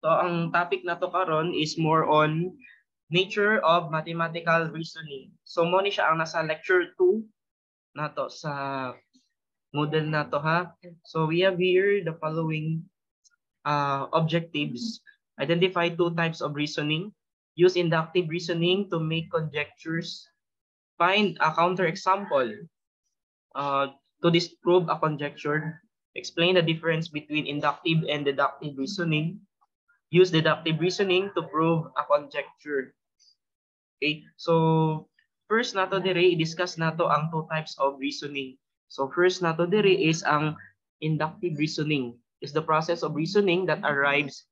So ang topic nato karon is more on nature of mathematical reasoning. So mo ni siya ang nasa lecture 2 nato sa Moodle nato ha. So we have here the following objectives. Identify two types of reasoning. Use inductive reasoning to make conjectures. Find a counterexample to disprove a conjecture. Explain the difference between inductive and deductive reasoning. Use deductive reasoning to prove a conjecture. Okay, so first nato dire, i-discuss nato ang two types of reasoning. So first nato dire is ang inductive reasoning. Is the process of reasoning that arrives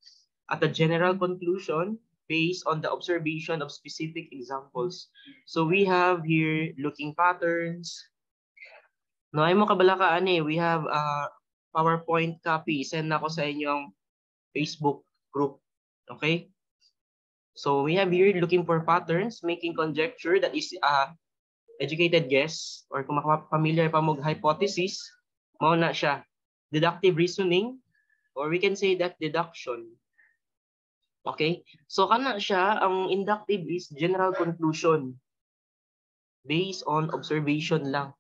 at a general conclusion based on the observation of specific examples. So we have here looking patterns. No, ay mo kabala ani, we have a PowerPoint copy. Send na ko sa inyong Facebook group. Okay? So we have here looking for patterns, making conjecture, that is a educated guess, or kung familiar pa mo hypothesis, mao na siya. Deductive reasoning, or we can say that deduction. Okay? So kana siya, ang inductive is general conclusion based on observation lang.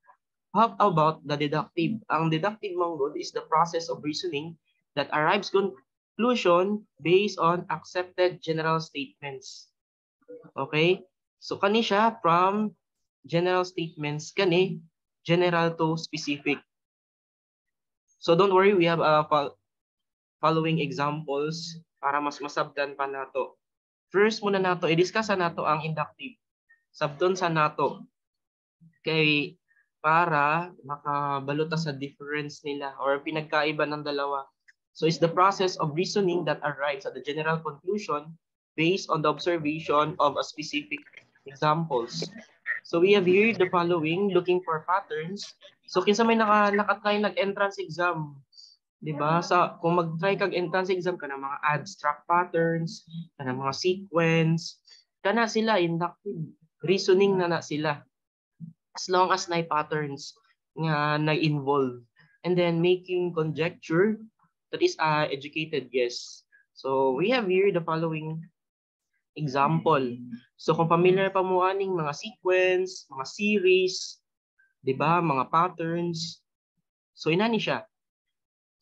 How about the deductive? Ang deductive man gud is the process of reasoning that arrives conclusion based on accepted general statements. Okay? So kani siya from general statements kani general to specific. So don't worry, we have a following examples para mas masabtan pa nato. First muna nato i-discuss nato ang inductive. Sabton sa nato kay para makabalota sa difference nila or pinagkaiba ng dalawa. So it's the process of reasoning that arrives at the general conclusion based on the observation of a specific examples. So we have here the following, looking for patterns. So kinsa may naka-try nag-entrance exam, 'di ba? Sa kung mag-try kag entrance exam kana mga abstract patterns, kana mga sequence, kana sila inductive reasoning na na sila. As long as na patterns nga na-involve. And then making conjecture, that is a educated guess. So we have here the following example. So kung familiar pa mo aning mga sequence, mga series, 'di ba, mga patterns. So inani siya.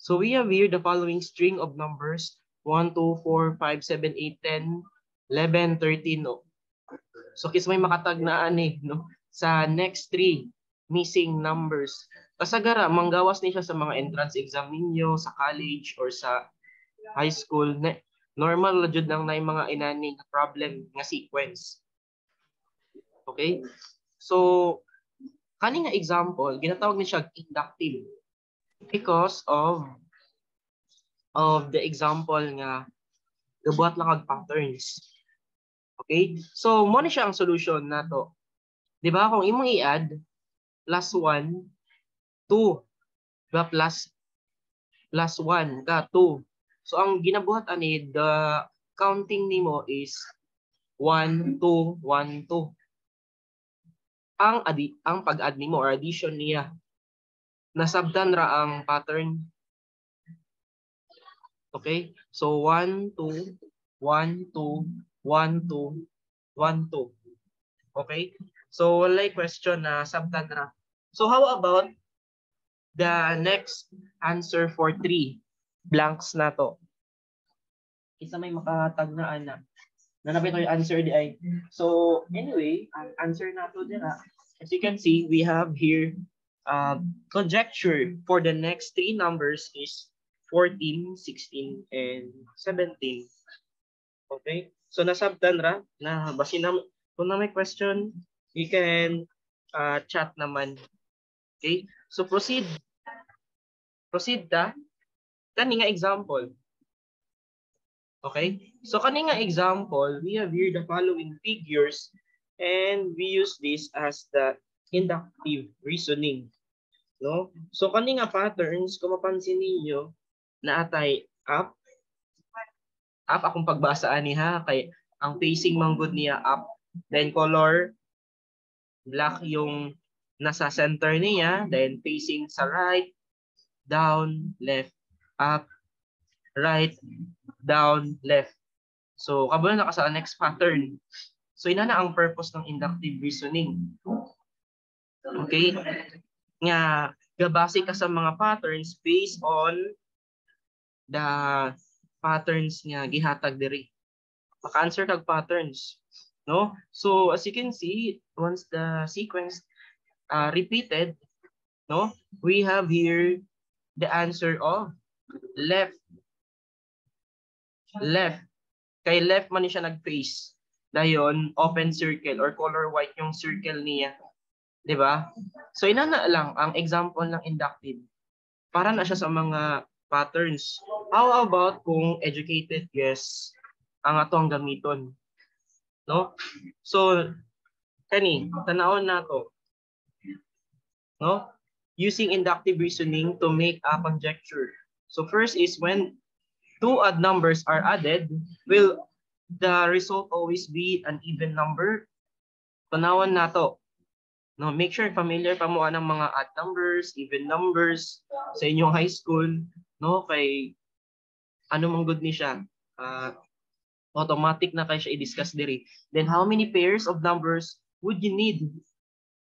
So we have here the following string of numbers: 1, 2, 4, 5, 7, 8, 10, 11, 13. No? So kinsa may makatag na ani, no, sa next three missing numbers. Kasagara manggawas ni siya sa mga entrance exam ninyo sa college or sa high school. Na, normal la jud nang nay mga inani nga problem nga sequence. Okay? So kani nga example, ginatawag ni siya inductive because of the example nga gabuhat lang og patterns. Okay? So mo ni siya ang solution nato. 'Di ba kung imong i-add plus 1 2, 'di ba, plus 1 ka 2. So ang ginabuhat ani, the counting nimo is 1 2 1 2. Ang pag-add nimo or addition niya, nasabtan ra ang pattern. Okay? So 1 2 1 2 1 2 1 2. Okay? So walay question na sabtan ra. So how about the next answer for 3 blanks na to? Isa may makatag na ana. Nanapit yung answer di ay. So anyway, ang answer nato dira, as you can see, we have here conjecture for the next three numbers is 14, 16, and 17. Okay? So nasabtan ra na basin na kung na may question, you can chat naman. Okay? So proceed. Proceed ta. Kani nga example. Okay? So kani nga example, we have here the following figures and we use this as the inductive reasoning. No? So kani nga patterns, kung mapansin ninyo, naatay up. Up akong pagbasa ani ha, kay ang facing manggod niya up. Then color black yung nasa center niya, then facing sa right, down, left, up, right, Down, left. So, kabalo na ka sa next pattern. So, ina na ang purpose ng inductive reasoning. Okay? Nga, gabase ka sa mga patterns based on the patterns nga gihatag diri. Maka-answer kag patterns. No? So, as you can see, once the sequence repeated, no, we have here the answer of left. Left. Kay left man ni siya nag-face. Dayon, open circle or color white yung circle niya. 'Di ba? So inana lang ang example ng inductive. Para na siya sa mga patterns. How about kung educated guess ang ato ang gamiton? No? So kani, tanawon nato. No? Using inductive reasoning to make a conjecture. So first is, when two odd numbers are added, will the result always be an even number? Tanawan nato. No, make sure familiar pa mo anang mga odd numbers, even numbers sa inyong high school, no? Kay ano man gud ni siya? Automatic na kay siya i-discuss diri. Then how many pairs of numbers would you need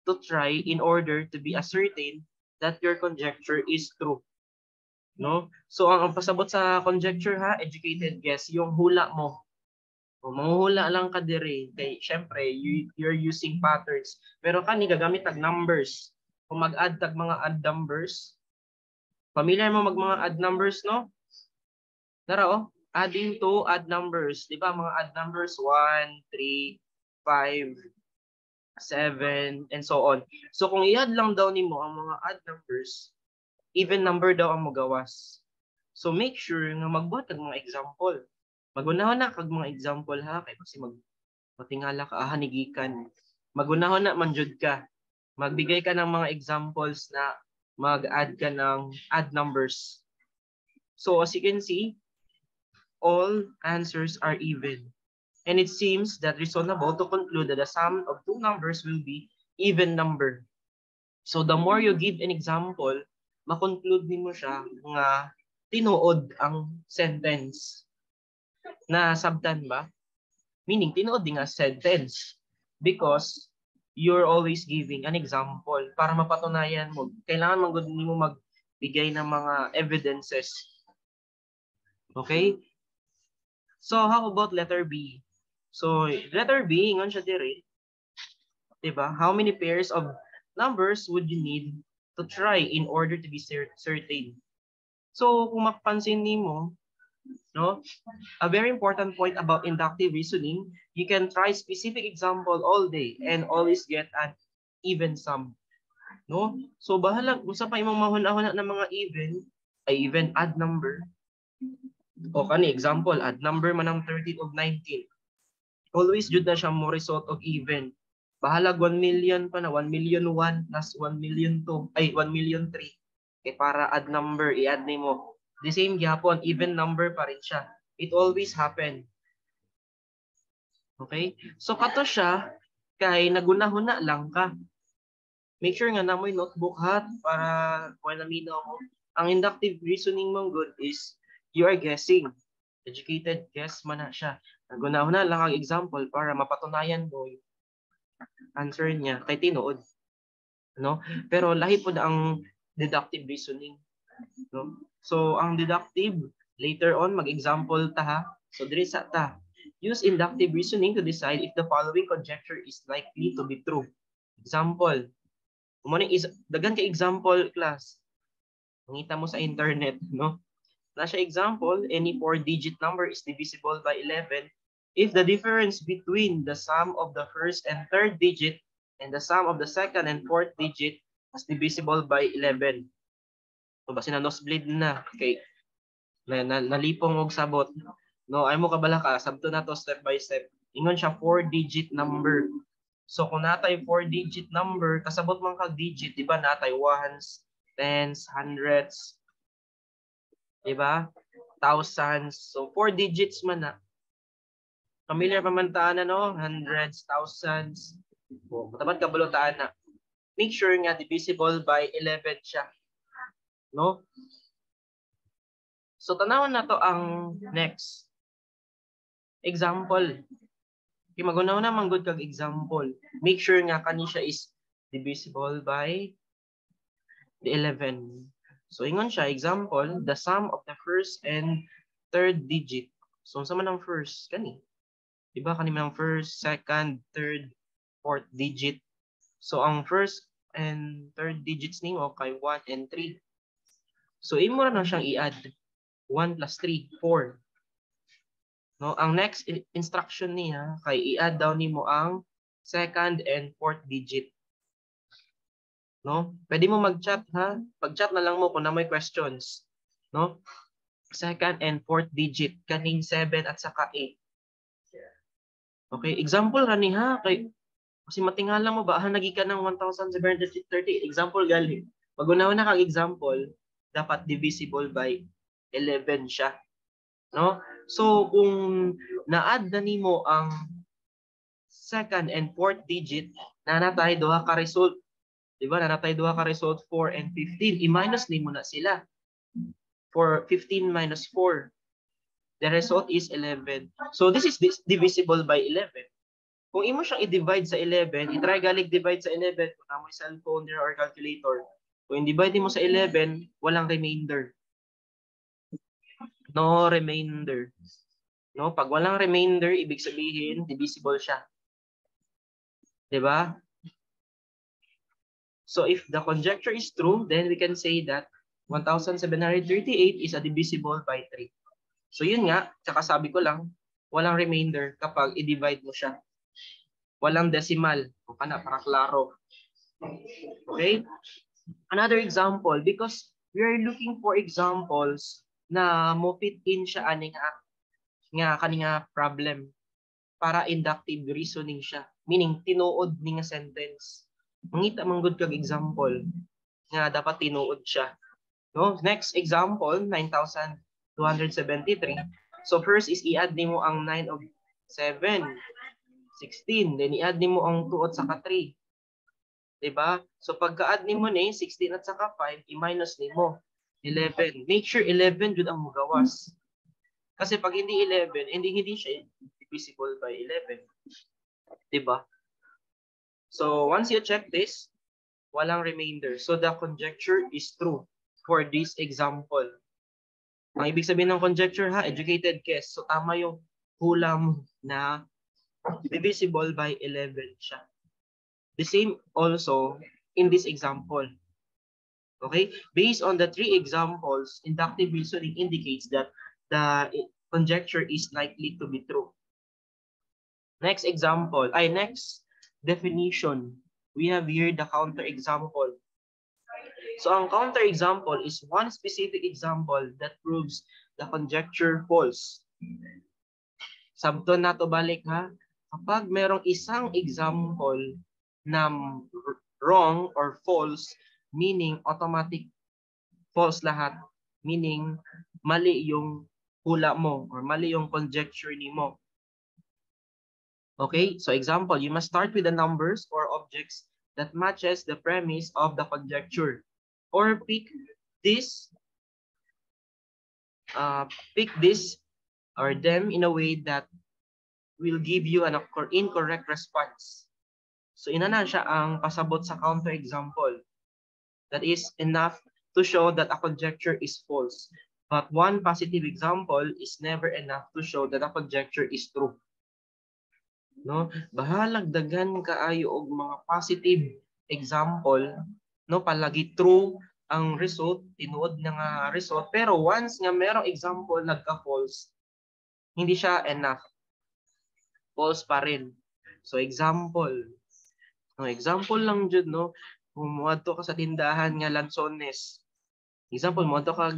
to try in order to be ascertain that your conjecture is true? No? So ang pasabot sa conjecture ha, educated guess, yung hula mo. O, manghuhula lang ka diri kay syempre you're using patterns. Pero kani gagamit tag numbers. Kung mag-add tag mga odd numbers, familiar mo mag mga odd numbers, no? Tara oh, adding to odd numbers, 'di ba? Mga odd numbers 1, 3, 5, 7 and so on. So kung i-add lang daw nimo ang mga odd numbers, even number daw ang mogawas. So make sure nga magbuhat kag mga example. Magunahon na kag mga example ha, kay kasi mag matingala ka aha gikan. Magunahon na man jud ka. Magbigay ka ng mga examples na mag-add ka ng odd numbers. So as you can see, all answers are even. And it seems that reasonable to conclude that the sum of two numbers will be even number. So the more you give an example, ma-conclude nimo siya nga tinuod ang sentence. Na sabtan ba? Meaning, tinuod din nga sentence. Because you're always giving an example para mapatunayan mo. Kailangan man gud nimo magbigay ng mga evidences. Okay? So, how about letter B? So, letter B, ingon siya diri. Diba? How many pairs of numbers would you need to try in order to be certain? So, kung mapansin nimo, no, a very important point about inductive reasoning, you can try specific example all day and always get an even sum. No? So, bahala, kung pa imong mahuna-huna ng mga even, ay even odd number. O kani example, odd number man ang 13 ug 19. Always jud na siya mo result og even. Bahalag 1 million pa na, 1 million 1 plus 1 million 2, ay 1 million 3. Kay para odd number, i-add nimo. The same gyapon, even number pa rin siya. It always happen. Okay? So kato siya, kay nagunahuna lang ka. Make sure nga na mo'y notebook ha, para kung naminaw mo. Ang inductive reasoning mong good is you are guessing. Educated guess man na siya. Nagunahuna lang ang example para mapatunayan mo yung answer niya kay tinuod. No? Pero lahi pod ang deductive reasoning. No? So ang deductive, later on mag-example ta ha. So diri sa ta. Use inductive reasoning to decide if the following conjecture is likely to be true. Example. Mo is daghan kay example, class. Mangita mo sa internet, no? Na siya example, any four-digit number is divisible by 11 if the difference between the sum of the first and third digit and the sum of the second and fourth digit is divisible by 11. So, basi na nosebleed na kay na, nalipong og sabot. No, ay mo kabala ka, sabto na to step by step. Ingon siya four-digit number. So kung natay four-digit number, kasabot man kag digit, di ba natay ones, tens, hundreds, di ba? Thousands. So four digits man na. Familiar pa man ta na, no? Hundreds, thousands. O, matabat kabalo taan na. Make sure nga divisible by 11 siya. No? So tanawon na to ang next. Example. Okay, magunaw na man gud kag example. Make sure nga kani siya is divisible by the 11. So ingon siya, example, the sum of the first and third digit. So unsa man ang first kani? Di ba kani man ang first, second, third, fourth digit? So ang first and third digits nimo kay 1 and 3. So imo ra na siyang i-add. 1 plus 3, 4. No, ang next instruction niya kay i-add daw nimo ang second and fourth digit. No? Pwede mo mag-chat ha. Pag-chat na lang mo kung na may questions. No? Second and fourth digit kaning 7 at saka 8. Okay, example ra ni ha, kay kasi matingala mo ba ha, nagikan ng 1730, example gali. Magunaw na kag example, dapat divisible by 11 siya. No? So kung na-add na nimo ang second and fourth digit, na natay duha ka result. Di ba? Na natay duha ka result, 4 and 15. I-minus nimo na sila. For 15 minus 4, the result is 11. So this is divisible by 11. Kung imo siyang i-divide sa 11, i-try galig divide sa 11 kung mo cellphone there or calculator. Kung i-divide mo sa 11, walang remainder. No remainder. No, pag walang remainder, ibig sabihin divisible siya. 'Di ba? So if the conjecture is true, then we can say that 1738 is a divisible by 3. So yun nga, tsaka sabi ko lang, walang remainder kapag i-divide mo siya. Walang decimal. O kana, para klaro. Okay? Another example, because we are looking for examples na mo fit in siya ani nga nga kani nga problem para inductive reasoning siya. Meaning, tinuod ni nga sentence. Mangita man gud kag example nga dapat tinuod siya. No? Next example, 9,273. So first is i-add nimo ang 9 of 7, 16. Then i-add nimo ang 2 at saka 3. Diba? So pagka-add nimo ni 16 at saka 5, i-minus nimo 11. Make sure 11 jud ang mugawas. Kasi pag hindi 11, hindi hindi siya divisible by 11. Diba? So once you check this, walang remainder. So the conjecture is true for this example. Ang ibig sabihin ng conjecture ha, educated guess. So tama yung hula mo na divisible by 11 siya. The same also in this example. Okay? Based on the three examples, inductive reasoning indicates that the conjecture is likely to be true. Next example, ay next definition. We have here the counterexample. So ang counterexample is one specific example that proves the conjecture false. Sabton nato balik ha. Kapag merong isang example na wrong or false, meaning automatic false lahat, meaning mali yung hula mo or mali yung conjecture nimo. Okay, so example, you must start with the numbers or objects that matches the premise of the conjecture, or pick this or them in a way that will give you an incorrect response. So ina na siya ang pasabot sa counterexample. That is enough to show that a conjecture is false. But one positive example is never enough to show that a conjecture is true. No? Bahalag daghan kaayo og mga positive example, no, palagi true ang result, tinuod na nga result, pero once nga merong example nagka-false, hindi siya enough. False pa rin. So example, no, example lang jud, no, kung moadto ka sa tindahan nga lansones. Example, moadto ka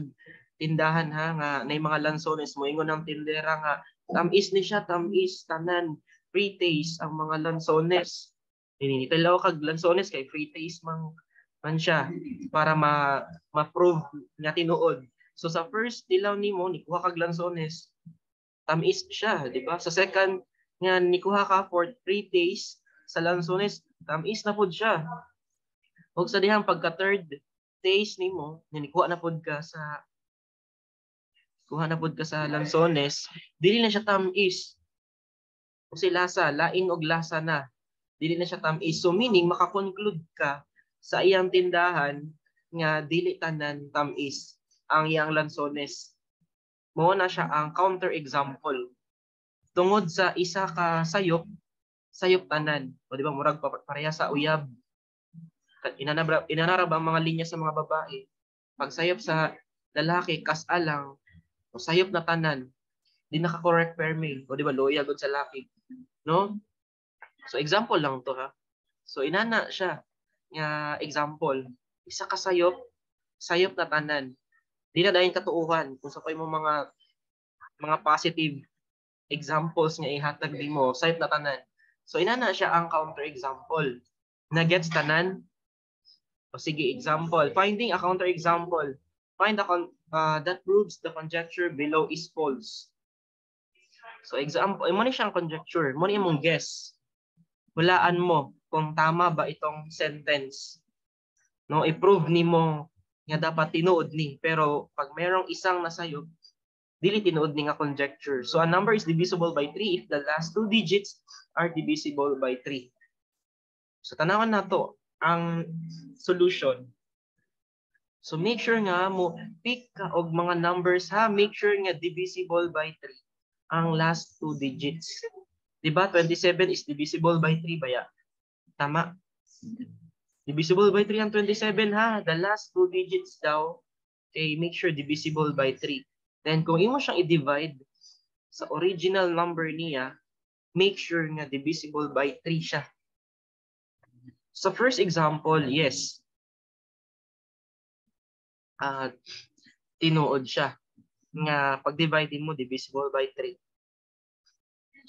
tindahan ha nga nay mga lansones, moingon ang tindera nga tamis ni siya, tamis tanan, free taste ang mga lansones. Ninitilaw kag lansones kay free taste man man siya para ma ma-prove nga tinuod. So sa first tilaw nimo, nikuha kag lansones, tamis siya, di ba? Sa second nga nikuha ka for free taste sa lansones, tamis na pud siya. Ug sa dihang pagka third taste nimo, nikuha na pud ka sa kuha na pud ka sa lansones, dili na siya tamis. Kasi lasa, lain og lasa na. Dili na siya tamis. So meaning maka-conclude ka sa iyang tindahan nga dili tanan tamis ang iyang lansones. Mao na siya ang counter example. Tungod sa isa ka sayop, sayop tanan. O di ba murag pareha sa uyab. Inanarab ang mga linya sa mga babae. Pag sayop sa lalaki, kas-a lang, o sayop na tanan. Di naka-correct permi. O di ba loya gud sa laki. No? So example lang to ha. So inana siya nga example. Isa ka sayop, sayop na tanan. Di na dayon katuohan kung sa mo mga positive examples nga ihatag nimo, sayop na tanan. So inana siya ang counter example. Na gets tanan? O sige, example. Finding a counter example. Find a that proves the conjecture below is false. So example, mo ni siyang conjecture, mo ni imong guess. Hulaan mo kung tama ba itong sentence. No, i-prove nimo nga dapat tinuod ni, pero pag merong isang nasayop, dili tinuod ni nga conjecture. So a number is divisible by 3 if the last two digits are divisible by 3. So tanawan nato ang solution. So make sure nga mo pick ka og mga numbers ha, make sure nga divisible by 3 ang last two digits. 'Di ba 27 is divisible by 3 ba ya? Tama. Divisible by 3 ang 27 ha. The last two digits daw, okay, make sure divisible by 3. Then kung imo siyang i-divide sa original number niya, make sure nga divisible by 3 siya. Sa first example, yes. Tinuod siya nga pag-divide mo divisible by 3.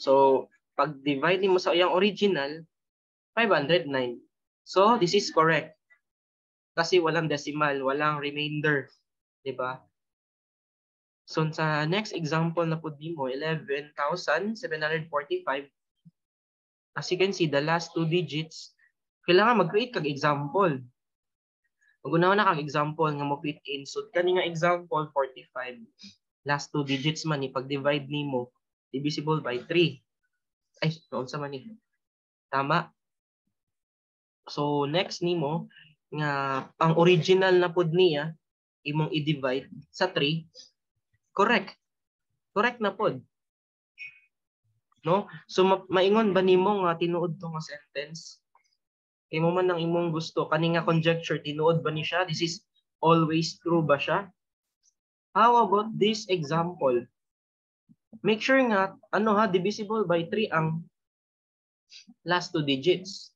So, pag divide mo sa iyang original, 509. So, this is correct. Kasi walang decimal, walang remainder, 'di ba? So, sa next example na pud nimo, 11,745. As you can see, the last two digits, kailangan mag-create kag example. Mag-una na kag example nga mo fit in. So, kani nga example, 45. Last two digits man ni, pag-divide nimo, divisible by 3. Ay, noon sa man ni. Tama. So, next nimo, nga ang original na pud niya, imong i-divide sa 3, correct. Correct na pod. No? So, maingon ba nimo nga tinuod to nga sentence? Kay mo man ang imong gusto kani nga conjecture, tinuod ba ni siya? This is always true ba siya? How about this example? Make sure nga ano ha, divisible by 3 ang last two digits.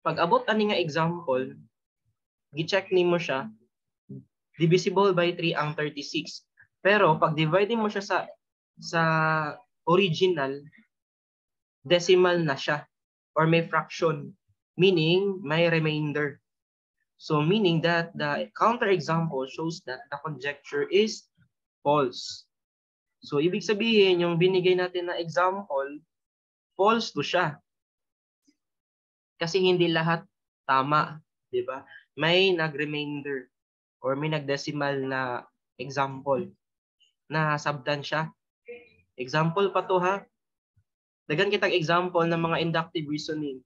Pag abot ani nga example, gi-check nimo siya, divisible by 3 ang 36. Pero pag divide mo siya sa original, decimal na siya or may fraction, meaning may remainder. So meaning that the counterexample shows that the conjecture is false. So ibig sabihin, yung binigay natin na example, false to siya. Kasi hindi lahat tama, 'di ba? May nag-remainder or may nag-decimal na example na sabdan siya. Example pa to ha. Daghan kitang example ng mga inductive reasoning.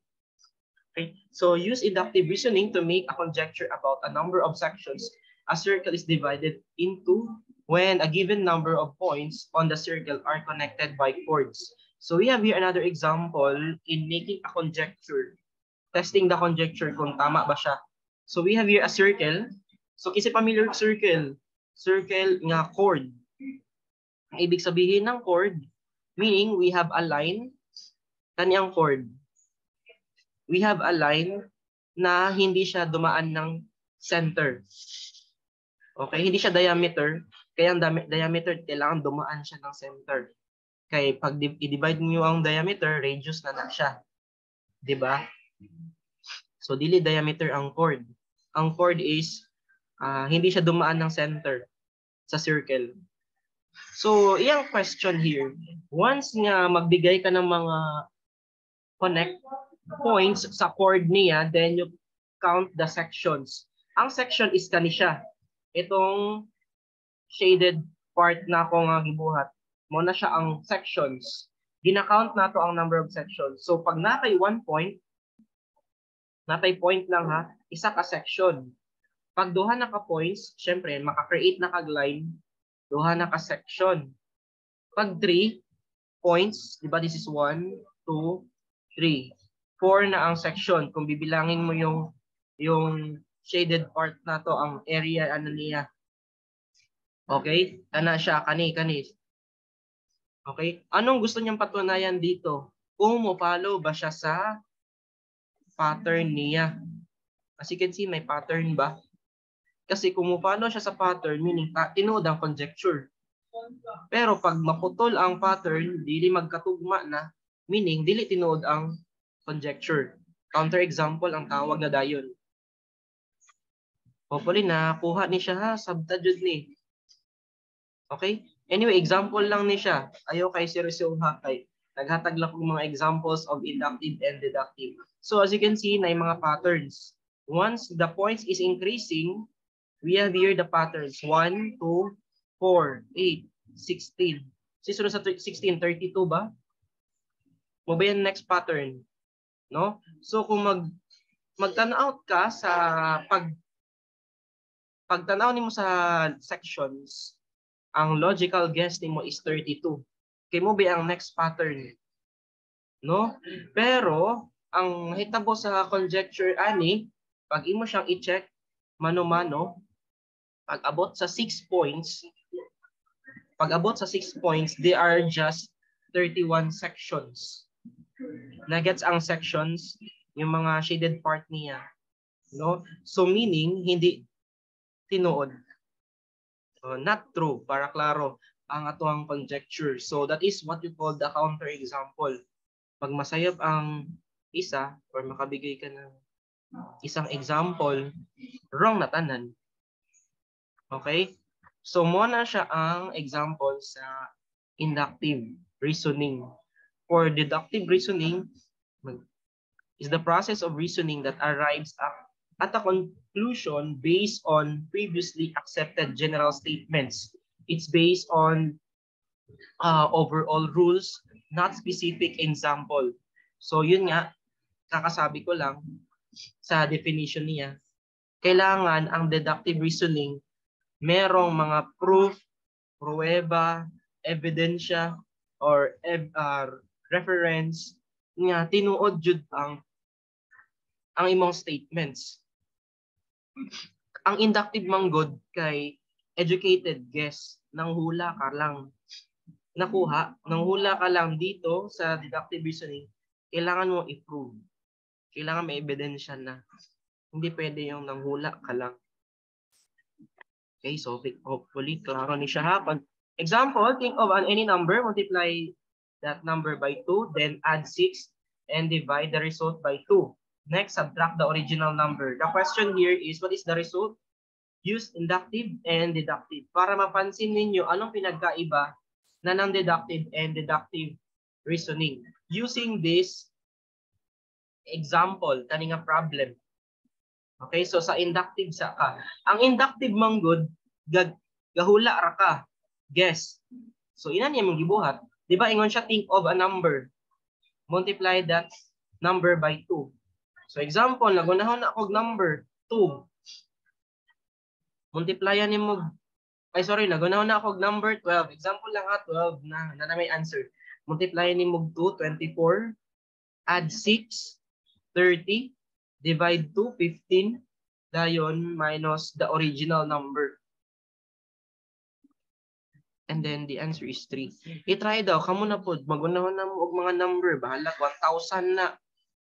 Okay? So use inductive reasoning to make a conjecture about a number of sections a circle is divided into when a given number of points on the circle are connected by chords. So we have here another example in making a conjecture. Testing the conjecture kung tama ba siya. So we have here a circle. So kasi familiar circle, circle nga chord. Ang ibig sabihin ng chord, meaning we have a line, kani ang chord. We have a line na hindi siya dumaan ng center. Okay, hindi siya diameter. Kaya ang diameter, kailangan dumaan siya ng center. Kaya pag i-divide niyo ang diameter, radius na na siya. 'Di ba? So dili diameter ang chord. Ang chord is hindi siya dumaan ng center sa circle. So, iyang question here, once nga magbigay ka ng mga connect points sa chord niya, then you count the sections. Ang section is kani siya. Itong shaded part na ako nga gibuhat. Mo na siya ang sections. Gina-count nato ang number of sections. So pag natay 1 point, natay point lang ha, isa ka section. Pag duha na ka points, syempre maka-create na kag line, duha na ka section. Pag 3 points, di ba, this is 1, 2, 3. 4 na ang section. Kung bibilangin mo yung shaded part na to, ang area ano niya. Okay? Kana siya, kani, kani. Okay? Anong gusto niyang patunayan dito? Kung mo follow ba siya sa pattern niya? As you can see, may pattern ba? Kasi kung mo follow siya sa pattern, meaning tinuod ang conjecture. Pero pag maputol ang pattern, dili magkatugma na, meaning dili tinuod ang conjecture. Counter example ang tawag na dayon. Hopefully nakuha ni siya ha, sabta jud ni. Okay? Anyway, example lang ni siya. Ayaw kay seryoso ha, kay naghatag lang kong mga examples of inductive and deductive. So as you can see, na mga patterns. Once the points is increasing, we have here the patterns. 1, 2, 4, 8, 16. Sisunod sa 16, 32 ba? Mo ba yung next pattern? No? So kung magtanaw ka sa pagtanaw nimo sa sections, ang logical guess nimo is 32. Kay mo ba ang next pattern? No? Pero ang hitabo sa conjecture ani, pag imo siyang i-check mano-mano, pag abot sa 6 points, pag abot sa 6 points, they are just 31 sections. Nagets ang sections, yung mga shaded part niya. No? So meaning, hindi tinuod. So, not true, para klaro ang atuang conjecture. So that is what you call the counter example. Pag masayop ang isa or makabigay ka ng isang example, wrong na tanan. Okay? So mo na siya ang example sa inductive reasoning. For deductive reasoning, is the process of reasoning that arrives at a conclusion based on previously accepted general statements. It's based on overall rules, not specific example. So yun nga, kakasabi ko lang sa definition niya, kailangan ang deductive reasoning merong mga proof, pruweba, ebidensya, or reference nga tinuod jud ang imong statements. Ang inductive manggod kay educated guess, nang hula ka lang. Nakuha, nang hula ka lang dito sa deductive reasoning, kailangan mo i-prove. Kailangan may ebidensya na. Hindi pwede yung nanghula ka lang. Okay, so hopefully klaro ni siya ha. Example, think of an any number, multiply that number by 2, then add 6 and divide the result by 2. Next, subtract the original number. The question here is, what is the result? Use inductive and deductive. Para mapansin ninyo anong pinagkaiba na ng deductive and deductive reasoning. Using this example, kani nga problem. Okay, so sa inductive sa ka. Ang inductive manggod, gahula ra ka. Guess. So ina niya mong gibuhat. Di ba ingon siya, think of a number. Multiply that number by 2. So example, nagunahon na akong number 2. Multiplyan nimo, ay sorry, nagunahon na akong number 12. Example lang ha, 12 na, na may answer. Multiplyan nimo 2, 24. Add 6, 30. Divide 2, 15. Dayon minus the original number. And then the answer is 3. I-try daw, kamo na po, magunahon na mo og mga number, bahala 1,000 na.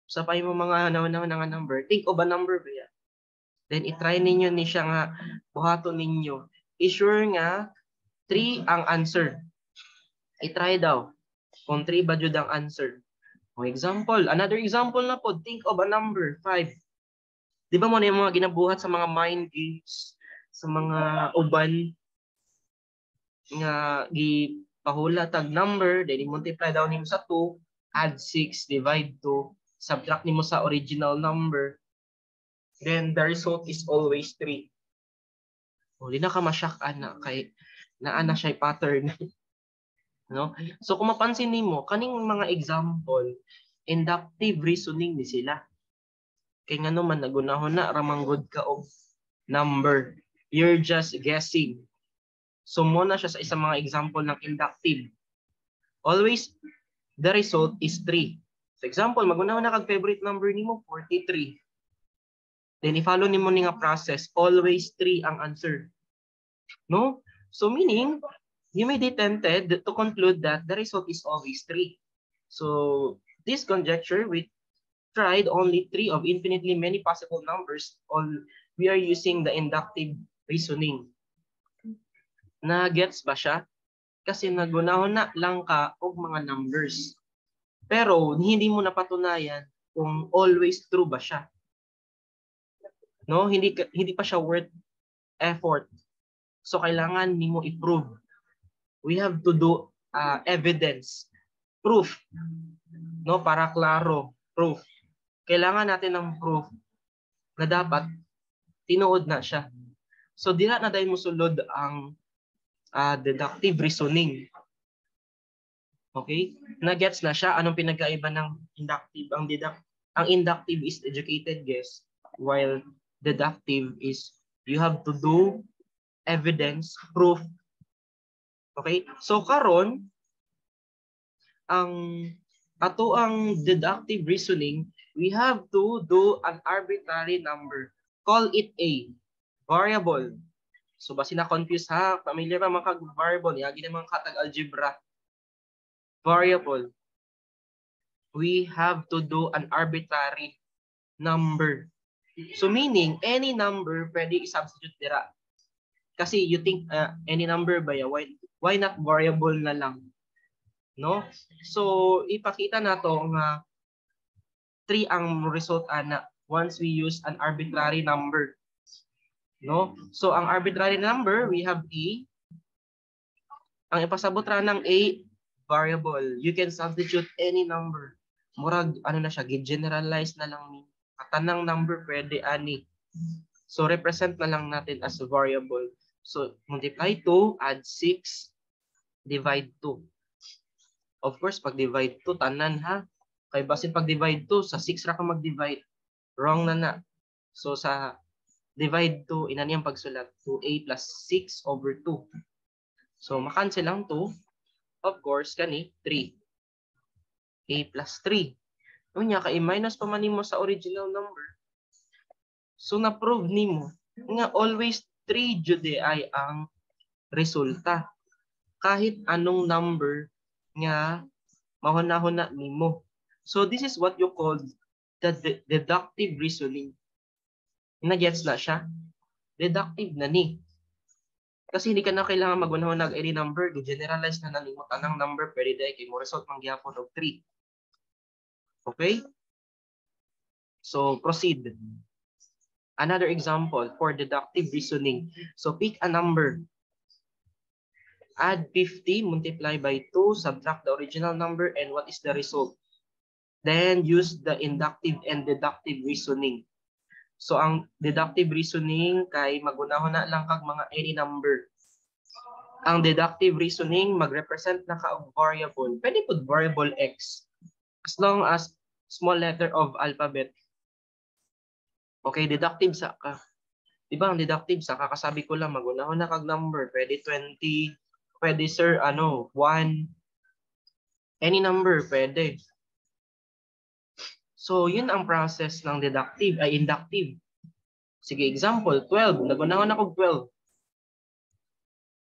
Sa pa mo mga nahon nga number. Think of a number ba yan? Then i-try ninyo ni siya nga buhaton ninyo. I-sure nga 3 ang answer. I-try daw. Kung 3 ba jud ang answer. For example, another example na po, think of a number, 5. Di ba mo na yung mga ginabuhat sa mga mind games, sa mga uban, nga gipahula tag number, then i-multiply daw nimo sa 2, add 6, divide 2, subtract nimo sa original number, then the result is always 3. O, di na ka ma-shock ana kay naa na siya pattern. No? So kung mapansin nimo, kaning mga example, inductive reasoning ni sila. Kay ngano man, nagunahon na ra man gud ka og number. You're just guessing. So mao na siya sa isang mga example ng inductive. Always the result is 3. So example, magunahon na kag favorite number nimo, 43. Then i-follow nimo ni nga process, always 3 ang answer. No? So meaning, you may be tempted to conclude that the result is always 3. So this conjecture, we tried only 3 of infinitely many possible numbers. All we are using the inductive reasoning. Na gets ba siya? Kasi nagunahon na lang ka og mga numbers. Pero hindi mo napatunayan kung always true ba siya. No, hindi pa siya worth effort. So kailangan nimo i-prove. We have to do evidence, proof. No, para klaro, proof. Kailangan natin ng proof na dapat tinuod na siya. So dira na dayon mosulod ang deductive reasoning. Okay? Na-gets na siya anong pinagkaiba ng inductive? Ang inductive is educated guess, while deductive is you have to do evidence, proof. Okay? So karon, ang ato ang deductive reasoning, we have to do an arbitrary number. Call it a variable. So basi na confuse ha, familiar pa mga kag variable, yagi na mga katag algebra. Variable. We have to do an arbitrary number. So meaning, any number pwede i-substitute dira. Kasi you think any number ba ya? Why not variable na lang? No? So ipakita nato nga 3 ang result ana once we use an arbitrary number. No? So ang arbitrary number, we have A. Ang ipasabot ra ng A, variable. You can substitute any number. Murag ano na siya, gi-generalize na lang ni. Tanang number pwede ani. So represent na lang natin as a variable. So multiply 2, add 6, divide 2. Of course, pag divide 2, tanan ha. Kay basin pag divide 2, sa 6 ra ka mag-divide. Wrong na na. So sa divide 2, inani ang pagsulat. 2a plus 6 over 2. So makancel lang 2. Of course, kani 3. A plus 3. Unya, kay minus pa man nimo sa original number. So na-prove nimo nga always 3 jud ay ang resulta. Kahit anong number nga mahuna-huna nimo. So this is what you call the deductive reasoning. Na-gets na siya? Deductive na ni. Kasi hindi ka na kailangan magunahon any number. Generalize na na nimo tanang number pwede dahil kay mo result man gyapon og 3. Okay? So proceed. Another example for deductive reasoning. So pick a number. Add 50, multiply by 2, subtract the original number, and what is the result? Then use the inductive and deductive reasoning. So ang deductive reasoning kay magunahon na lang kag mga any number. Ang deductive reasoning, magrepresent na ka og variable. Pwede pud variable x as long as small letter of alphabet. Okay, deductive sa ka. Di ba ang deductive sa kakasabi ko lang, magunahon na kag number, pwede 20, pwede sir ano, 1, any number pwede. So, yun ang process ng deductive, ay inductive. Sige, example, 12. Nagunahon ako 12.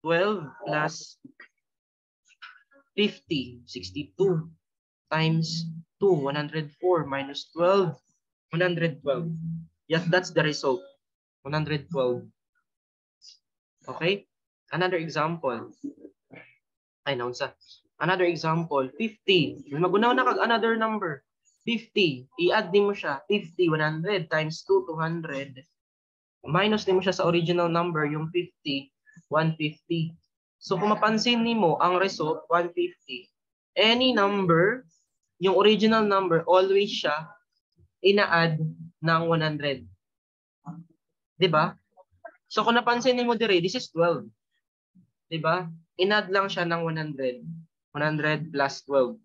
12 plus 50, 62 times 2, 104 minus 12, 112. Yes, that's the result. 112. Okay? Another example. Ay, naunsa. Another example, 50. Magunaw na kag another number. 50. I-add nimo siya. 50, 100 times 2, 200. Minus nimo siya sa original number, yung 50, 150. So kung mapansin nimo ang result, 150. Any number, yung original number, always siya ina-add ng 100. 'Di ba? So kung napansin nimo dire, this is 12. 'Di ba? In-add lang siya ng 100. 100 plus 12.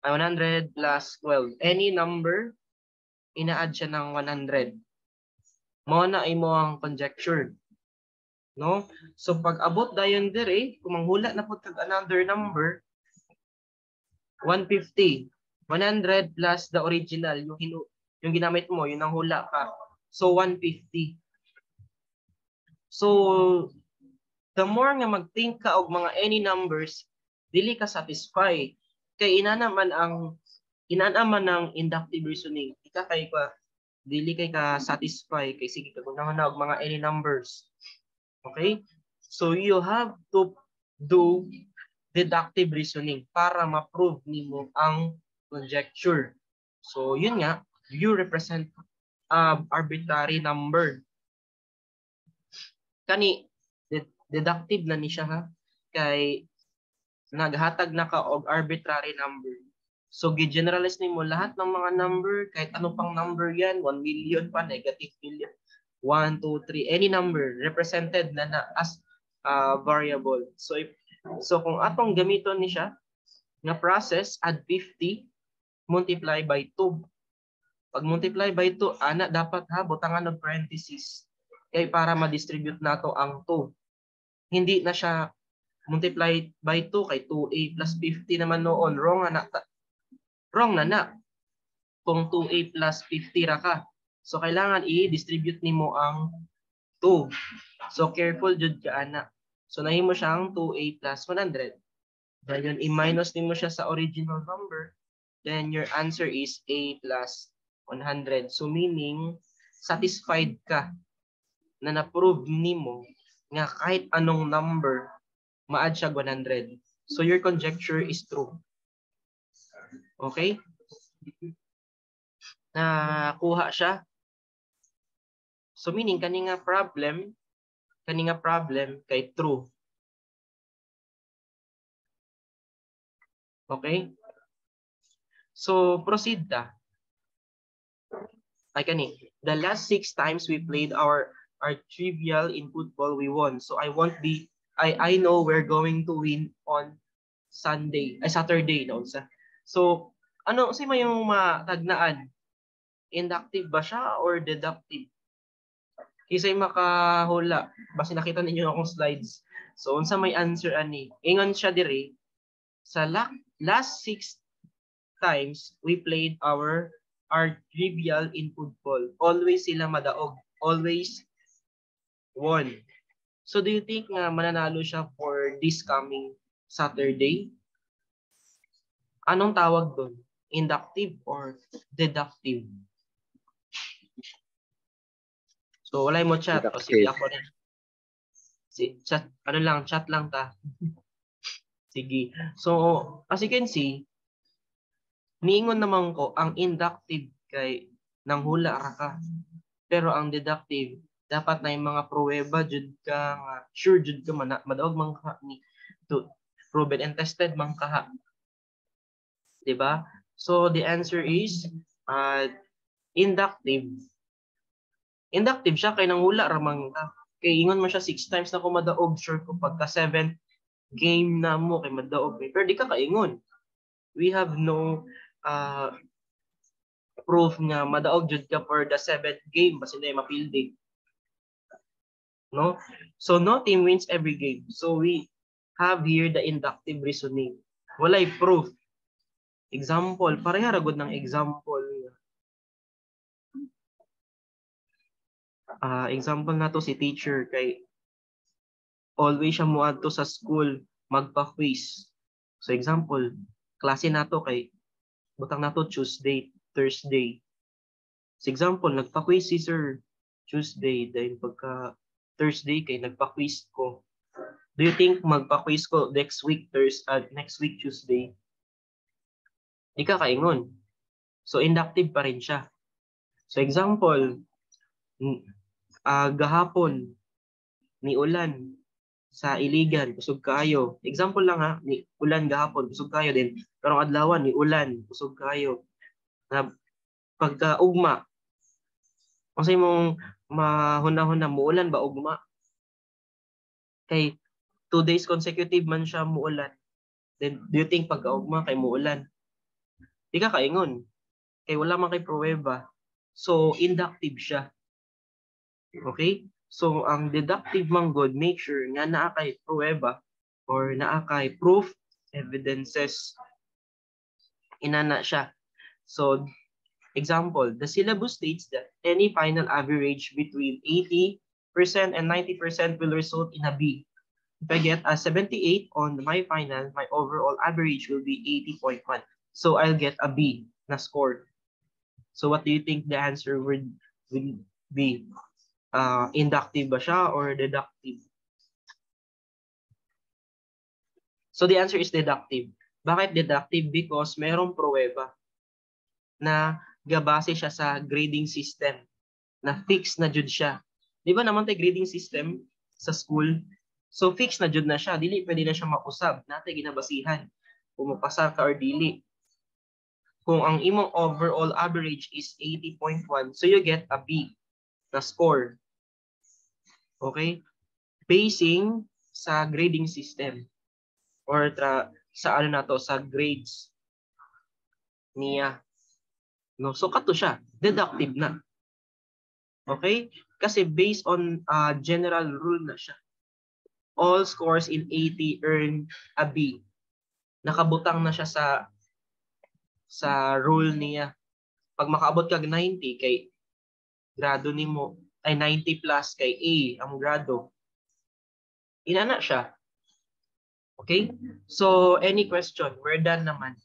Ay, 100 plus 12. Any number, ina-add siya ng 100. Mao na imo ang conjecture. No? So pag abot dayon dire, kung manghula na pud kag another number, 150. 100 plus the original, yung ginamit mo, yun ang hula ka. So 150. So the more nga mag-think ka og mga any numbers, dili ka satisfy. Kay ina naman ang inductive reasoning. Ika kay ka dili kay ka satisfy kay sige ka og mga any numbers. Okay? So you have to do deductive reasoning para ma-prove nimo ang conjecture. So yun nga, you represent arbitrary number. Kani deductive na ni siya ha, kay naghatag na ka og arbitrary number. So gi-generalize nimo lahat ng mga number, kahit ano pang number yan, 1 million pa, negative million, 1, 2, 3, any number represented na na as a variable. So kung atong gamiton ni siya nga process, add 50 multiply by 2. Pag multiply by 2, ana dapat ha, butangan og parenthesis kay para ma-distribute nato ang 2. Hindi na siya multiply by 2 kay 2a plus 50 naman noon. Wrong na na. Wrong na na. Kung 2a plus 50 ra ka. So kailangan i-distribute nimo ang 2. So careful jud ka ana. So nahimo siyang 2a plus 100. Dayon i-minus nimo siya sa original number, then your answer is a plus 100. So meaning satisfied ka na na-prove nimo nga kahit anong number ma-add siya 100. So your conjecture is true. Okay? Nakuha siya. So meaning kani nga problem kay true. Okay? So proceed ta. Ay kani, the last six times we played our trivial in football, we won. So I won't be I know we're going to win on Sunday, ay Saturday no sa. So ano sa may yung matagnaan? Inductive ba siya or deductive? Kisay makahula, basta nakita ninyo akong slides. So unsa may answer ani? Ingon siya diri sa last six times we played our trivial in football. Always sila madaog. Always won. So do you think nga mananalo siya for this coming Saturday? Anong tawag doon? Inductive or deductive? So wala mo chat. O sige, ako na. Si, chat, ano lang, chat lang ta. Sige. So as you can see, niingon naman ko ang inductive kay nanghula ra ka. Pero ang deductive, dapat na yung mga pruweba jud ka nga sure jud ka man madaog man ka ni to proven and tested man ka. 'Di ba? So the answer is inductive. Inductive siya kay nanghula ra man ka. Kay ingon man siya, six times na ko madaog, sure ko pagka seventh game na mo kay madaog. Pero di ka kaingon. We have no proof nga madaog jud ka for the seventh game basin na mapildi. No? So no team wins every game. So we have here the inductive reasoning. Walay proof. Example, pareha ra gud ng example. Example na to si teacher kay always siya moadto sa school magpa-quiz. So example, klase nato kay butang nato Tuesday, Thursday. So example, nagpa-quiz si sir Tuesday, then pagka Thursday kay nagpa-quiz ko. Do you think magpa-quiz ko next week Thursday, next week Tuesday? Di ka kaingon. So inductive pa rin siya. So example, gahapon ni ulan sa Iligan, kusog kayo. Example lang ha, ni ulan gahapon, kusog kayo din. Karong adlaw ni ulan, kusog kayo. Na pagka ugma, unsay mong mahuna-huna, muulan ba ugma? Kay 2 days consecutive man siya muulan. Then do you think pagkaugma kay muulan? Di ka kaingon. Kay wala man kay pruweba. So inductive siya. Okay? So ang deductive man gud, make sure nga naa kay pruweba or naa kay proof, evidences, inana siya. So example, the syllabus states that any final average between 80% and 90% will result in a B. If I get a 78 on my final, my overall average will be 80.1. So I'll get a B na score. So what do you think the answer would be? Inductive ba siya or deductive? So the answer is deductive. Bakit deductive? Because merong pruweba na gabase siya sa grading system na fixed na jud siya. Di ba naman tay grading system sa school? So fixed na jud na siya, dili pwede na siya mausab, natay ginabasihan kung mapasar ka or dili. Kung ang imong overall average is 80.1, so you get a B na score. Okay? Basing sa grading system or sa ano na to, sa grades niya. No, so kato siya, deductive na. Okay? Kasi based on general rule na siya. All scores in 80 earn a B. Nakabutang na siya sa rule niya. Pag makaabot kag 90 kay grado nimo ay 90 plus, kay A ang grado. Inana siya. Okay? So any question? We're done naman.